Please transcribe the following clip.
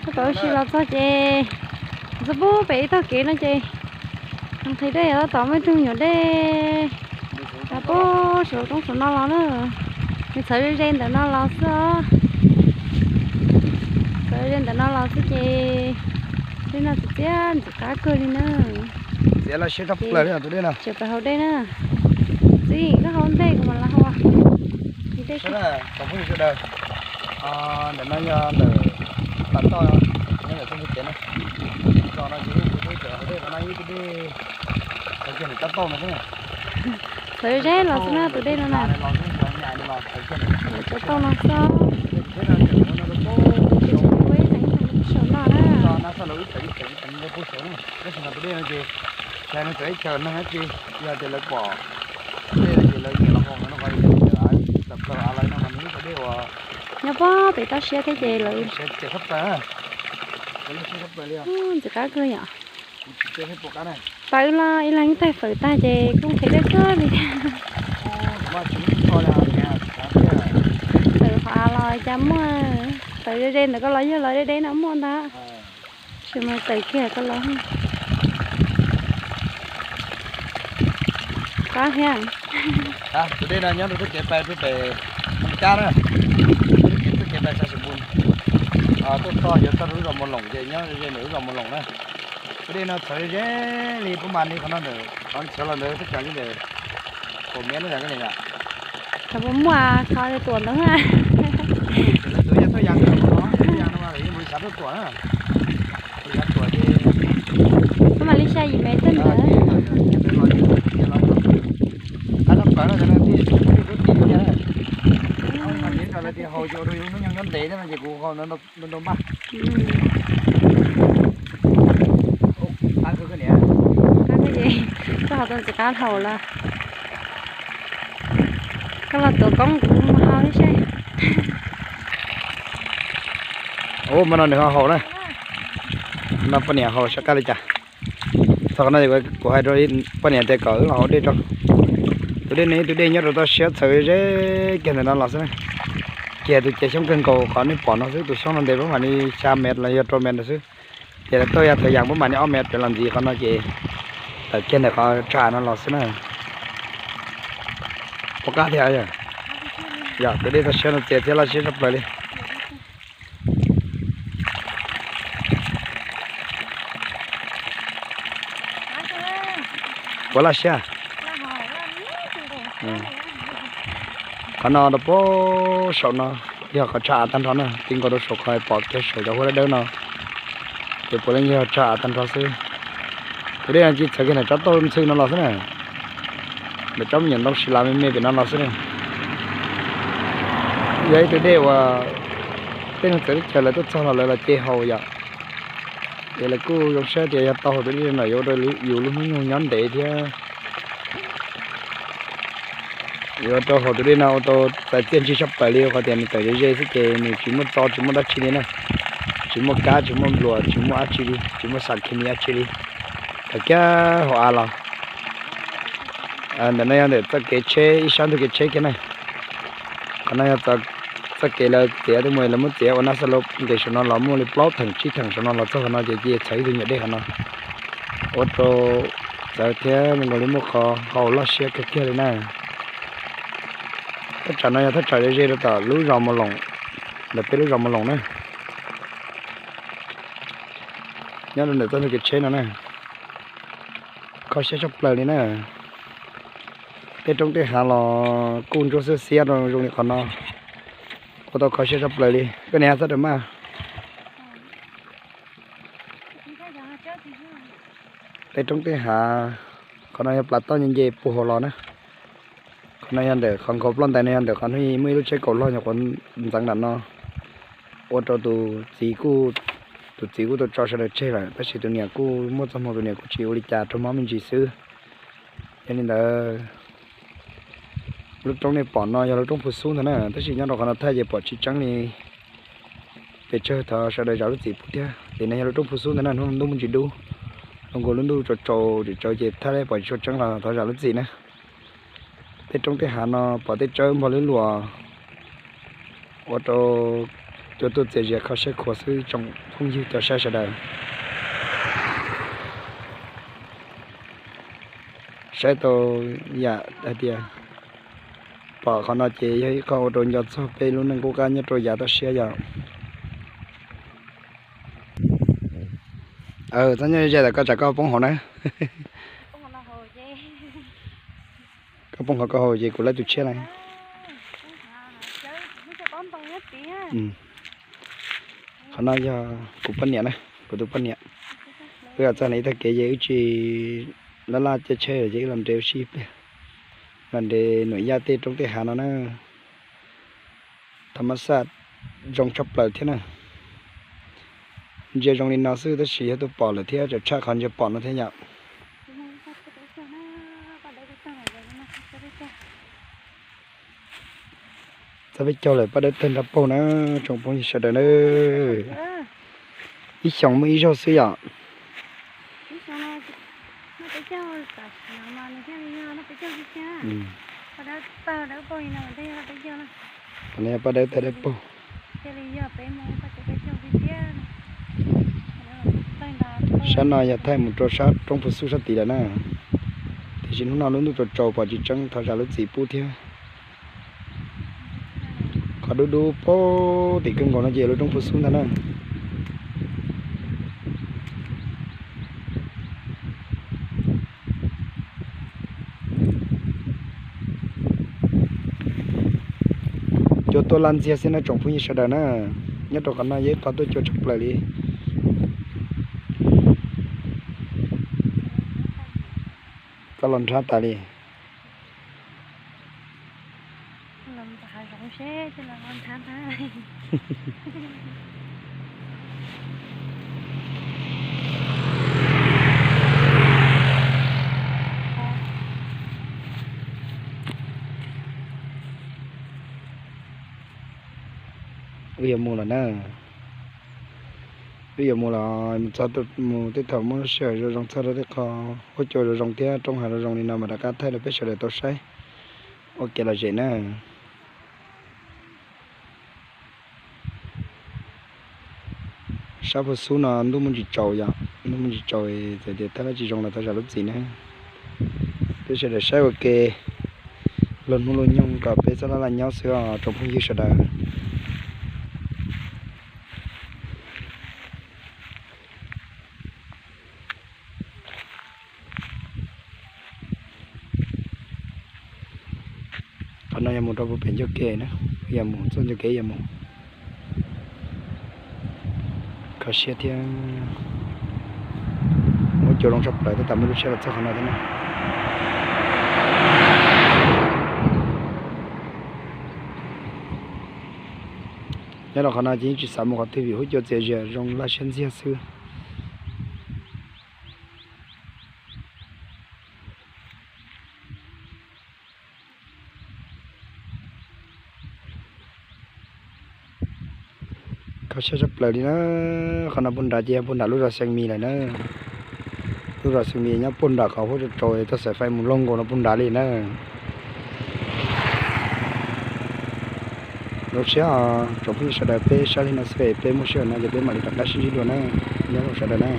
Tab tom ua si los txog ces txog pub pem ib tog kev no ces nqhis dej tab tom muaj ib tug me nyuam dej los pub saum roob saum no los na. Nws txhawv ze ze ntawm no los xwb os. Txhawv ze ntawm no los xwb ces tej no txiv txiab ntxim qab kawg li na. Txiav los siab tshaj plaws li tus dej no. Tseem pais haus dej na. Txiv, koj haus ntej kuv mam los haus. Dej. Tsoom phooj ywg sawv daws, ntawm no yog ntawm Plas Toj, nyob ntawm txoj kev na. Zos no ces kuv twb tseem haus dej qhov no ib tug dej, txhawv kiag ntawm tsob tauj no xwb. Txhawv ze los xwb na tus dej no na. Tsob tauj no xwb. Saum no na. Tab sis mas tus dej no ces txhais nws txawm ib chaws neeg dab tsi, yog tias lawv pom dej no ces lawv nyiam los haus no, no qhov txawm plaws av los no mas nws ib tug dej uas nyob pog pem toj siab thiab ces lawv siab tshaj plaws, ntxim qab kawg yom. Pab wb los ib leeg ib taig fawm tag ces kuj nqhis dej kawg li thiab. Tawm qhov av los cas muaj, tawm ze ze ntawm koj los yog los deb deb no muaj ntag. Tab sis mas tawm kiag koj los qab thiab. Tus dej no nyob rau txoj kev pais rau pem Moos Cab na, txoj kev pais Xas Xus Npus, tuaj txog yuav txog rau lub zos Mus Loos ces nyob ze ze ntawm lub zos Mus Loos na. Tus dej no txhawv ze li pub mas li qhov no ntawm qhov txhawv los ntawd txoj kev li ntawm kaum mev no yom. Thaum puas muaj qhov tuam ntawd, lawv tuam yog tuaj yas, tuaj yas no mas lawv yeej mus li xav tuaj tuam na. Tus yas tuam ces kuv mam li xya yim mev tuaj ntawd. Qab tshaj plaws no, tib tug tib tiag na. Lawv tias haus ces ua rau yus hnub nyoog nyob ntev thiab no ces kuv haus ntau ntau npaj. Qab kawg niam. Qab kawg ces koj haus tau ntxim qab haus lawm. Koj los tuav koob kuv mus haus ib seb. Ub, mas no nws ho haus na. No poj niam haus sab qab li cas. Txog qhov no kuv hais rau poj niam tias kom wb los haus dej rau. Tus dej no ib tug dej nyob rau toj siab txhawv ze kiag ntawm no los xwb na. Kiag tus ces xyoob kawg nkaus qhov nej pom no xwb, tus xyoob no ntev pab mam li xya mev los yog rau mev ntawd xwb. Ces lawv tuaj yas thav yas pab mam li ob mev pem los ntxiv qhov no ces tawm kiag ntawm qhov tsag no los xwb na. Pom qab thiab. Yog tus dej toj siab no txias thiab laj siab tshaj plaws li. Puas laj siab? Qhov no rau puag saum no yog qhov tsag av tag nrho na, ti nkaus rau saum qhov pom kiag saum cov huab dawb dawb no. Ces puav leej yog tsag av tag nrho xwb. Tus dej no ces txhawv kiag ntawm tsob tauj ntxhw no los xwb na. Ntawm tsob me nyuam ntoo si las me me pem no los xwb na. Yog ib tug dej uas tej neeg txawv teb chaws lawv tuaj txog los lawv los ce haus yom. Ces lawv kuj zoo siab tias yog tau haus tus dej no yuav ua rau yus lub hnub nyoog nyob ntev thiab. Yuav ua rau haus tus dej no ua tau txais txiaj ntsig tshaj plaws li, qhov tias nws tawm ze ze xwb ces nws tsis muaj txo tsis muaj dab tsi li na. Tsis muaj kab tsis muaj npluas tsis muaj dab tsi li, tsis muaj xas khes mis dab tsi li. Thaum kiag hauv av los. Ntawm no yog ntawm txoj kev tsheb ib sab ntug kev tsheb kiag na. Qhov no yog txoj kev lawv txiav tej mus lawv muab txiav ua nab xa lo nqis saum no los muaj li plaub theem tsib theem saum no los txog qhov no ces cia txhawv ib tug nyuam dej qhov no. Ua rau txawv thiab zoo nkaus li muaj qhov haus loj siab kawg kiag li na. Thaj tsam no yog thaj tsam ze ze rau tom lub zos Mus Loos, ntawm peb lub zos Mus Loos na. Nyob rau ntawm txoj ntug kev tsheb no na. Kho siab tshaj plaws li na. Tej roob tej hav los kuj ntsuab xiab xiab rau zoo li qhov no. Ua tau kho siab tshaj plaws li. Koj niam txhob rawm maj. Tej roob tej hav, qhov no yog plas toj nce nce puag hauv los na. Qhov no yog ntawm qhov nkhaus ploj ntais no yog ntawm qhov hnub muaj ib lub tsheb kaum log nyuam qhuav ntxeev nram no, ua rau tus txiv kuj, tus txiv kuj tau tso sawv daws tseg lawm, tab sis tus niam kuj muaj txoj hmoo tus niam kuj tsis ua li cas, raug mob me ntsis xwb. Yog li ntawd, lub roob nej pom no yog lub roob Phu Xub ntag na, tab sis nyob rau qhov no thaij ces pom tsis tseeb li. Pes tsawg thov sawv daws zam lub txim pub thiab. Ces no yog lub roob Phu Xub ntag na, hnub ntuj muaj ntsis dub, zoo nkaus lub ntuj tsaus tsaus tsaus ces thaij pom tsis tshua tseeb los thov zam lub txim na. Tej roob tej hav no pom tej tsawb npog lub luas, ua rau Cua tuaj txias zias kho siab khuav xwb tsoom phooj ywg cov saib sawv daws. Saib tau yam hais tias pom qhov no ces yog ib qho ua rau nco txog peb lub neej qub qab nyob rau yav toj siab yom. Txhob nyob ze tas koj tsam koj poob hauv na. Koj poob qhov koj haus ces kuv laib tus tshiab na. Qhov no yog kuv poj niam na, kuv tus poj niam. Wb los txog ib tag kev ces wb tsis laj laj caij tsheb lawm ces wb los nres ua si ib pliag, los nres Nuam Yaj tej roob tej hav no na. Tha mas xaj zoo tshaj plaws thiab na. Ntsia zoo li no xwb tab sis yog tuaj pom lawm thiab tseem tshaj qhov ntsia pom no thiab yom. Txog peb caug lawm paj dawb tawg nrab paug na, tsoom phooj ywg sawv daws na. Ib xyoos muaj ib zaug xwb yom. Qhov no yog paj dawb tawg dawb paug. Sab no yog thaij mus rau sab roob Phu Xub sab tid lawm na. Tiam sis hnub no lub ntuj tsaus tsaus pom tsis tseeb, thov zam lub txim pub thiab. Qhov dub dub paug tim kawg nkaus no ces lub roob Phu Xub ntag na. Cua tuaj laj ntxiag xwb na tsoom phooj ywg sawv daws na. Nyob rau qhov no yog ib qho tuaj cua tshaj plaws li. Koj los nrhab tas li. Wb yuav mus lawm na. Wb yuav mus los mus txog mus tej thaum muaj lub sij hawm zoo zoo txog rau tej qho huab cua zoo zoo thiab roob hav zoo zoo li no mas rov qab thaij rau peb sawv daws tau saib ua kev lom zem na. Sab Phu Xub no ntuj muaj ntsis tsaus yom, ntuj muaj ntsis tsaus txawm tias thaij dab tsi zoo los thov zam lub txim na. Peb sawv daws saib ua ke, luag hnub luag nyoog kom peb txhob laj laj nyob xwb os tsoom phooj ywg sawv daws. Qhov no yog mus rau puag pem ncauj ke na, yog mus txoj ncauj ke yog mus kho siab thiab. Muab cua loo tshaj plaws tab tom muaj lub siab los txog qhov no thiab na. Nyob rau qhov no ces yeej tsis xav mus qhov twg vim huab cua txias zias zoo laj siab ntxiag xwb. Kho siab tshaj plaws li na. Qhov no puag nrad ces yog puag nram lub zos Xees Mis lawm na. Lub zos Xees Mis nyob puag nram qhov huab cua tsaus txoj xaim fais mus loog nkaus no puag nrad li na. Zoo siab tsoom phooj ywg sawv daws, peb saib li no xwb peb muaj sij hawm no ces peb mam li rov qab sib ntsib dua na. Nyob zoo sawv daws na.